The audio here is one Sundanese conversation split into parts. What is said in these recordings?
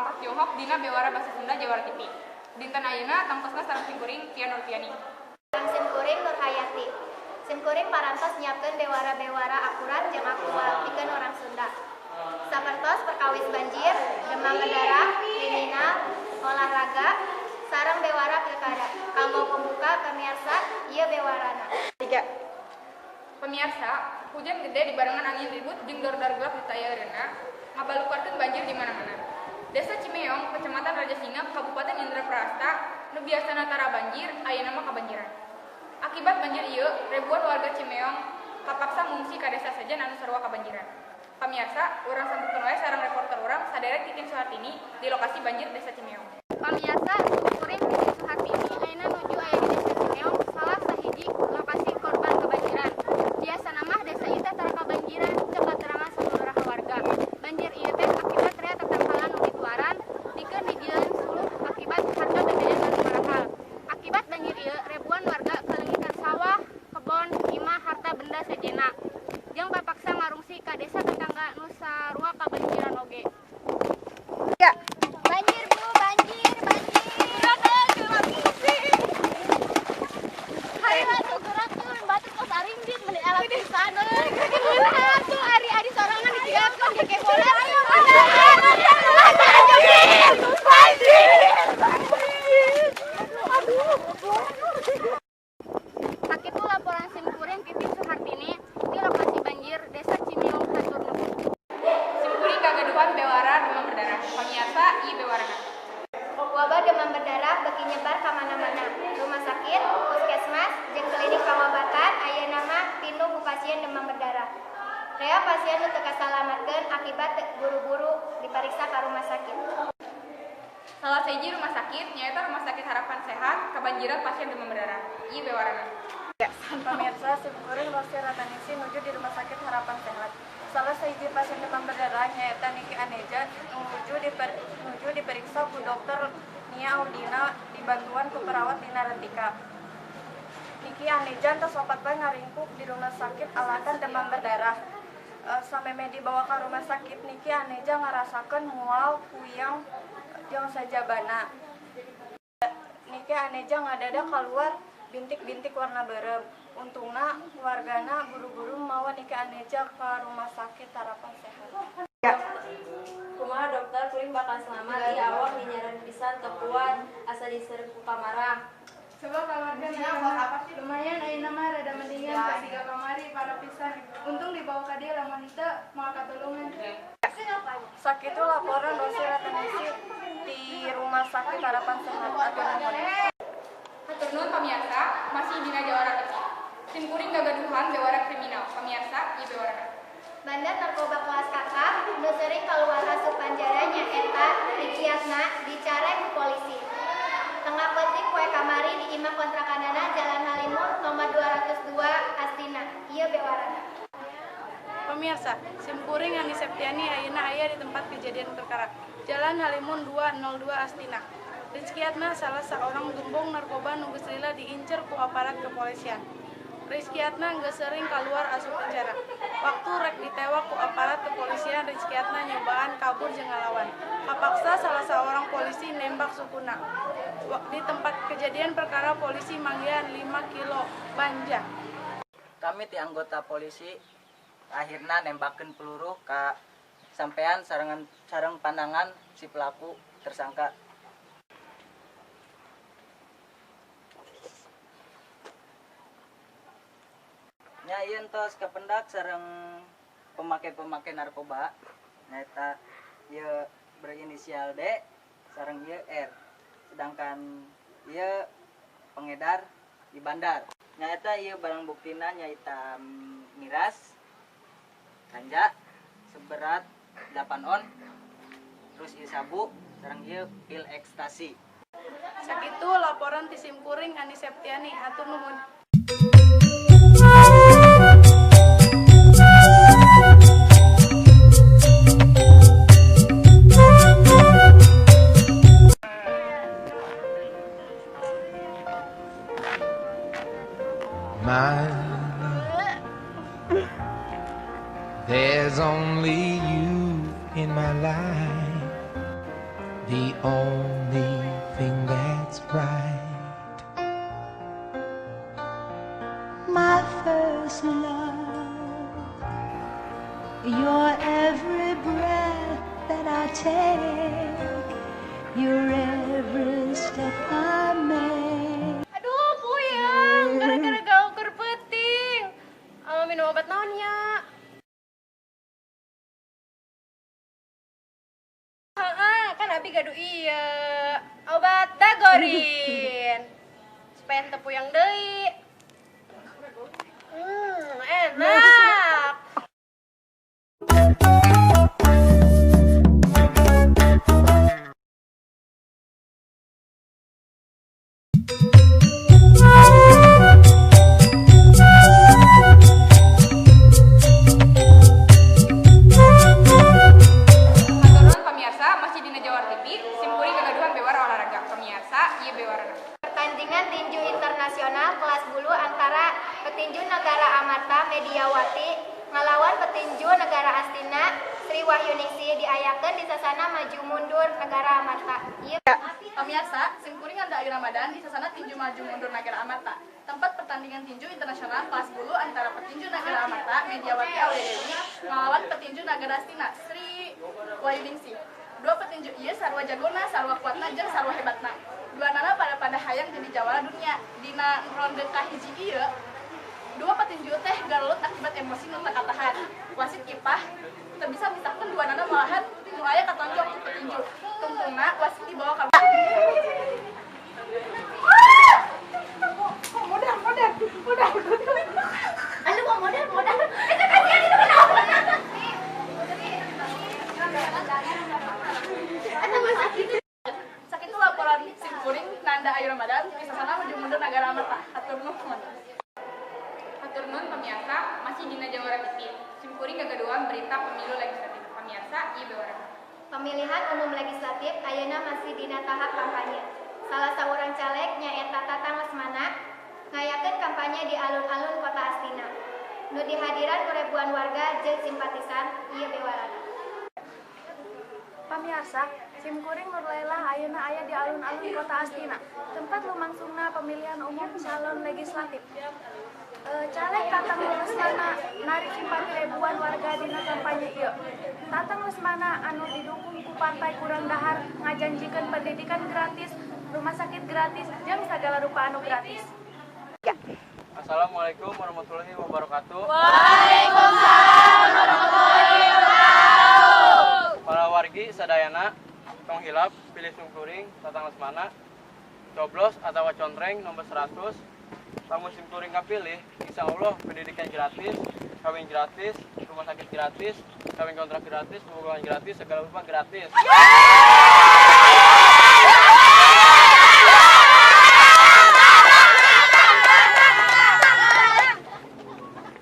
tokoh Tionghoa dina bewara basa Sunda Jawara TV. Dinten ayeuna tangtosna sareng simkuring Tia Nurfiani. Sareng simkuring Nur Hayati. Simkuring parantos nyiapkeun bewara-bewara akurat jeung aktual pikeun orang Sunda. Sapertos perkawis banjir, demam berdarah, kriminal, olahraga, sareng bewara pilkada. Kanggo pembuka pemirsa, ieu bewarana. 3. Pemirsa, hujan gede dibarengan angin ribut jeung dordar gelap di tayeureuna ngabalukarkeun banjir di mana-mana. Desa Cimeong, Kecamatan Rajasinga, Kabupaten Indraprasta, nu biasana tara banjir, ayeuna mah kabanjiran. Akibat banjir ieu, ribuan warga Cimeong kapaksa ngungsi ka desa sejen anu sarua kabanjiran. Pamirsa, urang sambungkeun wae sareng reporter urang saderek Titin Suhartini di lokasi banjir Desa Cimeong. Pamirsa, simkuring Titin Suhartini ayeuna nuju aya di Desa Cimeong, salah sahiji lokasi korban kebanjiran. Biasana mah desa ieu teh tara kabanjiran, cek katerangan sababaraha warga. Banjir ieu teh akibat rea tatangkalan nu dituaran, pikeun dijieun suluh akibat harga BBM anu marahal. Akibat banjir ieu, ribuan warga kaleungitan sawah, kebon, imah, harta benda sejenna. Jeung kapaksa ngarungsi ka desa tetangga nu sarua kabanjiran oge. Ya. Banjir Bu, banjir, banjir. Hayolah tuh gerakkeun, batur kos aringgit meni alat pisan euy. Tuh ari-ari sorangan ditinggalkeun ge bola. Banjir. Banjir. Aduh. Sakitu laporan simkuring Titin Suhartini di lokasi banjir Desa Cimeong, hatur nuhun. Simkuring kagaduhan bewara demam berdarah. Pamirsa, ieu bewarana. Wabah demam berdarah beuki nyebar ka mana-mana. Rumah sakit, puskesmas, jeung klinik pangobatan ayeuna mah pinuh ku pasien demam berdarah. Rea pasien nu teu kasalamatkeun akibat buru-buru dipariksa ka rumah sakit. Salah sahiji rumah sakit nyaeta Rumah Sakit Harapan Sehat kabanjiran pasien demam berdarah. Ieu bewarana. Pemirsa, simkuring Rosi Rataningsih nuju di Rumah Sakit Harapan Sehat. Salah sahiji pasien demam berdarah nyaeta Niki Aneja nuju diperiksa ku dokter Nia Audina dibantuan ku perawat Dina Rentika. Niki Aneja tos 4 poe ngaringkuk di rumah sakit alatan demam berdarah. Samemeh dibawa ke rumah sakit, Niki Aneja ngarasakeun mual, puyeng, jeung sajabana. Niki Aneja ngadadak keluar bintik-bintik warna beureum. Untungna wargana buru-buru mawa Niki Aneja ke Rumah Sakit Harapan Sehat. Kumaha dokter, kuring bakal selamat, ieu awak minyaran pisan teu kuat asa diseureup ku kamarah. Coba kamarna lumayan ayeuna mah rada mendingan kasiga kamari parah pisan. Untung dibawa ka dieu, lamun henteu moal katulungan. Sakitu laporan Rosi Rataningsih di Rumah Sakit Harapan Sehat. Hatur nuhun. Hatur nuhun pamirsa, masih dina Jawara TV. Simkuring gagaduhan bewara kriminal. Pamirsa, ieu bewarana. Bandar narkoba kelas kakap nu sering kaluar asup panjara nyaeta Rizky Atna dicarek ku polisi. Tengah peuting poe kamari di imah kontrakanana Jalan Halimun nomor 202 Astina. Ieu bewarana. Pemirsa, simkuring Ani Septiani ayeuna aya di tempat kejadian perkara Jalan Halimun 202 Astina. Rizky Atna salah seorang gembong narkoba nu geus lila diincer ku aparat kepolisian. Rizky Atna geus sering kaluar asup penjara. Waktu rek ditewak ku aparat kepolisian, Rizky Atna nyobaan kabur jeung ngalawan. Kapaksa salah seorang polisi nembak sukuna. Di tempat kejadian perkara polisi manggihan 5 kilo banja. Kami ti anggota polisi akhirnya nembakeun peluru ka sampean sareng pandangan si pelaku tersangka. Nya ieu entos kapendak sareng pemakai-pemakai narkoba nyaeta ieu berinisial D sareng ieu R. Sedangkan ieu pengedar di bandar. Nyaeta ieu barang buktina nyaeta miras, ganja seberat 8 on, terus ieu sabu sareng ieu pil ekstasi. Sakitu laporan ti simkuring Ani Septiani, hatur nuhun. My love, there's only you in my life. The only thing that's right. My first love, your every breath that I take, your every step I make. Aduh, puyeng, gara-gara gaul keur peuting. Minum obat naon nya? Heeh, kan abi gaduh ieu obat Dagorin. Supaya henteu puyeng deui. Enak. Hatur nuhun pamirsa, masih dina Jawara TV, simkuring gagaduhan bewara olahraga. Pamirsa, ieu bewarana. Pertandingan tinju internasional kelas bulu antara petinju negara Amarta Mediawati ngalawan petinju negara Astina Sri Wahyuningsih diayakeun di sasana maju mundur negara Amarta. Ieu Pemirsa, simkuring Anda Ayu Ramadan di sasana tinju maju mundur Nagara Amarta. Tempat pertandingan tinju internasional kelas bulu antara petinju Nagara Amarta Mediawati Aulia Dewi ngelawan petinju Nagara Astina Sri Wahyuningsih. Dua petinju ieu sarua jagona, sarua kuatna jeung sarua hebatna. Duanana pada hayang jadi jawara dunia. Dina ronde kahiji ieu, dua petinju teh garelut akibat emosi nu teu katahan. Wasit kipah teu bisa misahkeun duanana, malahan nu aya katonjok ku petinju. Tungtungna wasit dibawa ka. Anu mau modal modal. Itu kasihan, itu kenapa? Sakitu laporan simkuring Nanda Ayu Ramadan di sasana maju mundur Nagara Amarta. Hatur nuhun. Hatur nuhun pamirsa, masih dina Jawara TV. Simkuring gagaduhan berita pemilu legislatif. Pamirsa, ieu bewarana. Pemilihan umum legislatif ayeuna masih dina tahap kampanye. Salah saurang caleg nyaeta Tatang Lesmana ngayakeun kampanye di alun-alun kota Astina. Nu dihadiran ku ribuan warga jeung simpatisan, ieu bewarana. Pamirsa, simkuring Nur Laila ayeuna aya di alun-alun kota Astina, tempat lumangsungna pemilihan umum calon legislatif. Caleg Tatang Lesmana narik simpati ribuan warga dina kampanye ieu. Tatang Lesmana anu didukung ku Partai Kurang Dahar ngajanjikeun pendidikan gratis, rumah sakit gratis, jeung sagala rupa anu gratis. Assalamualaikum warahmatullahi wabarakatuh. Waalaikumsalam warahmatullahi wabarakatuh. Para wargi sadayana, tong hilap pilih simkuring Tatang Lesmana, coblos atau contreng nomor 100. Lamun simkuring kapilih, insya Allah pendidikan gratis, kawin gratis, rumah sakit gratis, kawin kontrak gratis, pembukaan gratis, segala rupa gratis.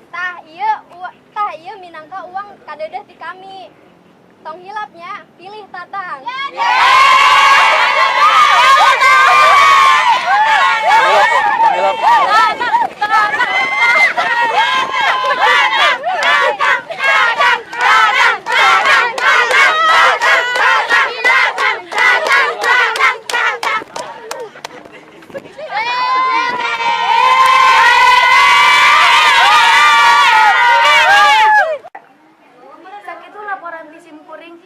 Tah ieu tah ieu minangka uang kadeudeuh ti kami. Tong hilapnya, pilih Tatang. Tong hilap, tong hilap. Sakitu laporan ti simkuring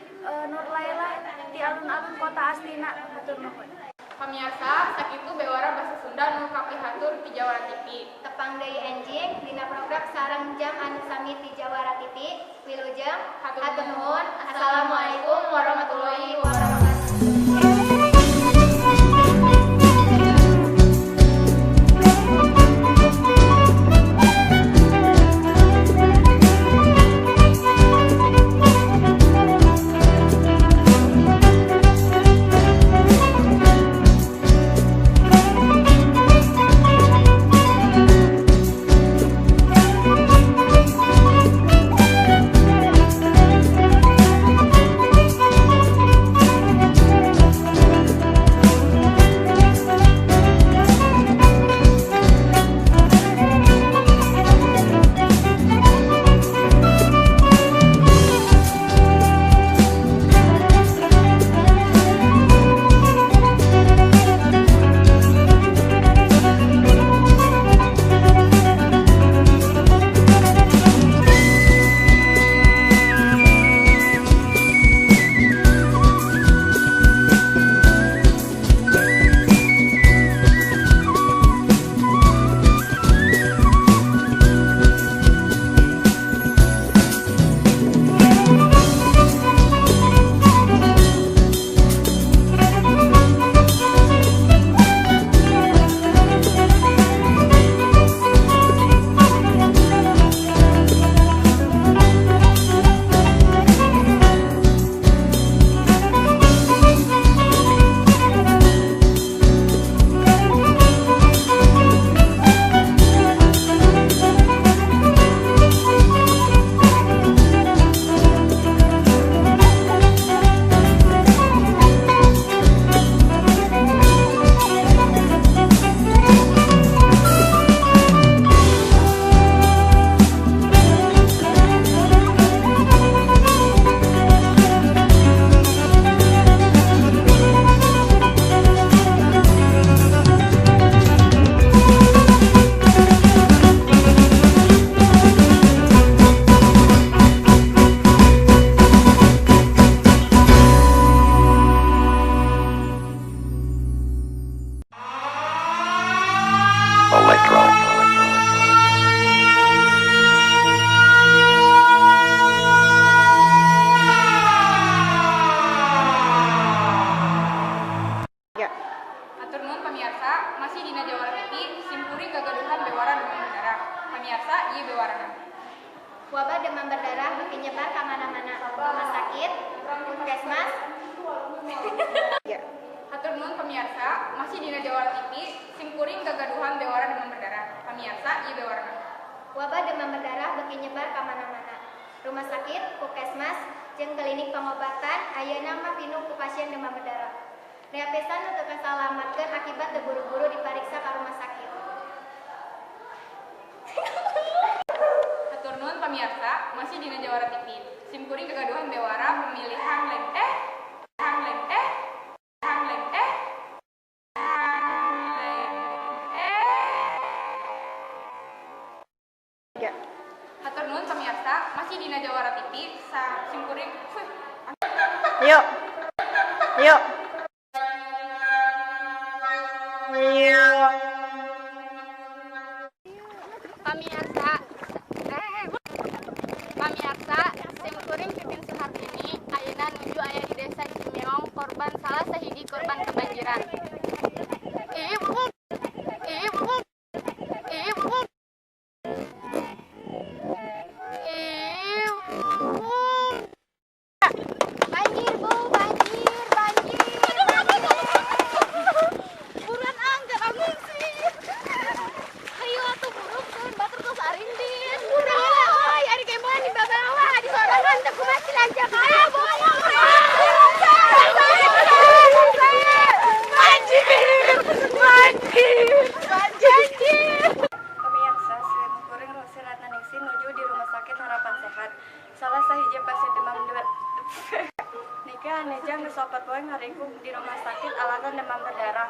Nur Laila di alun-alun kota Astina. Hatur nuhun. Pamirsa, sakitu bewara bahasa Sunda nu kapihatur ti Jawara TV. Tepang deui enjing dina program sareng jam anu sami ti Jawara TV. Wilujeng, hatur nuhun. Assalamualaikum warahmatullahi wabarakatuh. Masih dina Jawara TV, simkuring gagaduhan bewara demam berdarah. Pamiarsa, ieu bewarana. Wabah demam berdarah beuki nyebar ka mana-mana. Rumah sakit, puskesmas, jeung klinik pengobatan ayeuna mah pinuh ku pasien demam berdarah. Rea pisan nu teu kasalamatkeun akibat teu buru-buru dipariksa ka rumah sakit. Hatur nuhun pamiarsa, masih dina Jawara TV. Simkuring gagaduhan bewara pemilihan leng eh hang leng eh hang leng eh hang leng eh. Hatur nuhun pamiarsa, masih dina Jawara TV. Sa simkuring Yuk. Yuk. Pamiarsa, pamiarsa, simkuring Titin Suhartini ayeuna nuju aya di Desa Cimeong, korban salah sahiji korban kebanjiran. Ibu, ibu, ibu, ibu. Banjir, Bu, banjir, banjir. Buruan angkat ngungsi. Hayu atuh burukeun batur tos arindit. Buruan euy, ari kemana di bawah di sorangan teu kumaha lanjak. Ayo Banjir. Banjir. Banjir. Pemirsa, simkuring Rosi Ratnaningsih nuju di Rumah Sakit Harapan Sehat. Salah sahiji pasien demam Niki Aneja geus 4 poe ngaringkuk di rumah sakit alasan demam berdarah.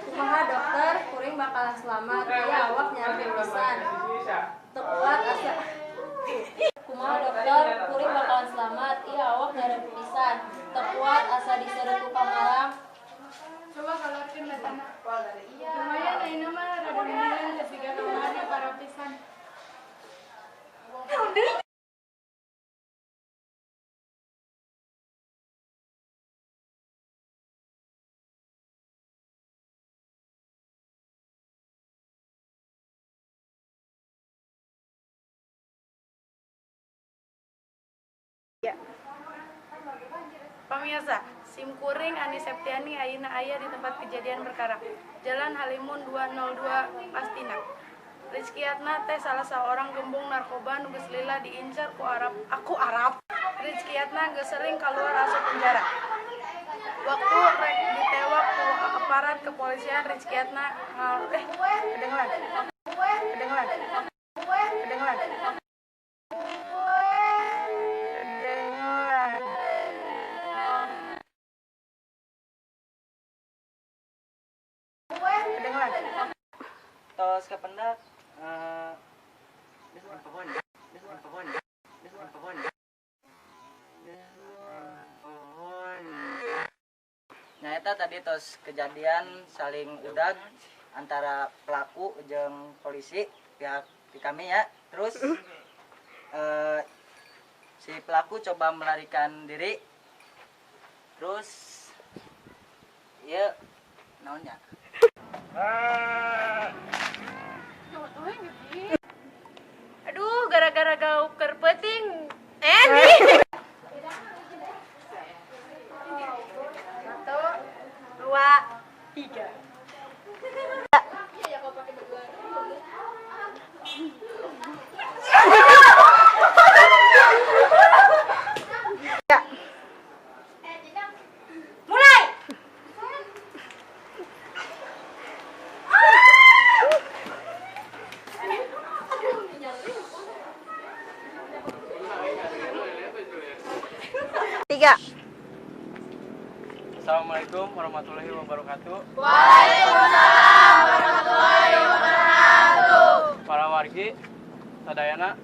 Kumaha dokter, kuring bakalan selamat. Ieu awak nyareri pisan. Teu kuat asa. Kumaha dokter, kuring bakalan selamat. Ieu awak nyareri pisan. Teu kuat asa diseureuh ku kamarang. Coba keluarkan datana. Lumayan ayeuna mah rada mendingan teu siga kamari parah pisan. Pamirsa, simkuring Ani Septiani ayeuna aya di tempat kejadian perkara. Jalan Halimun 202 Astina. Rizky Atna teh salah seorang gembong narkoba nu geus lila diincar ku Arab, aku Arab. Rizky Atna geus sering keluar asup penjara. Waktu rek ditewak ku aparat kepolisian, Rizky Atna ngal eh kedengeran. Kedengeran. Kedengeran. Kedengeran. Kedengeran. Tos kapendak pohon pohon pohon pohon. Nah, eta tadi tos kejadian saling udag antara pelaku jeung polisi pihak di kami ya. Terus si pelaku coba melarikan diri. Terus ya naonnya? Aduh, gara-gara gauk keur peuting. Nih. 1, 2, 3. Mulai. 3. Assalamualaikum warahmatullahi wabarakatuh. Waalaikumsalam warahmatullahi wabarakatuh. Para wargi sadayana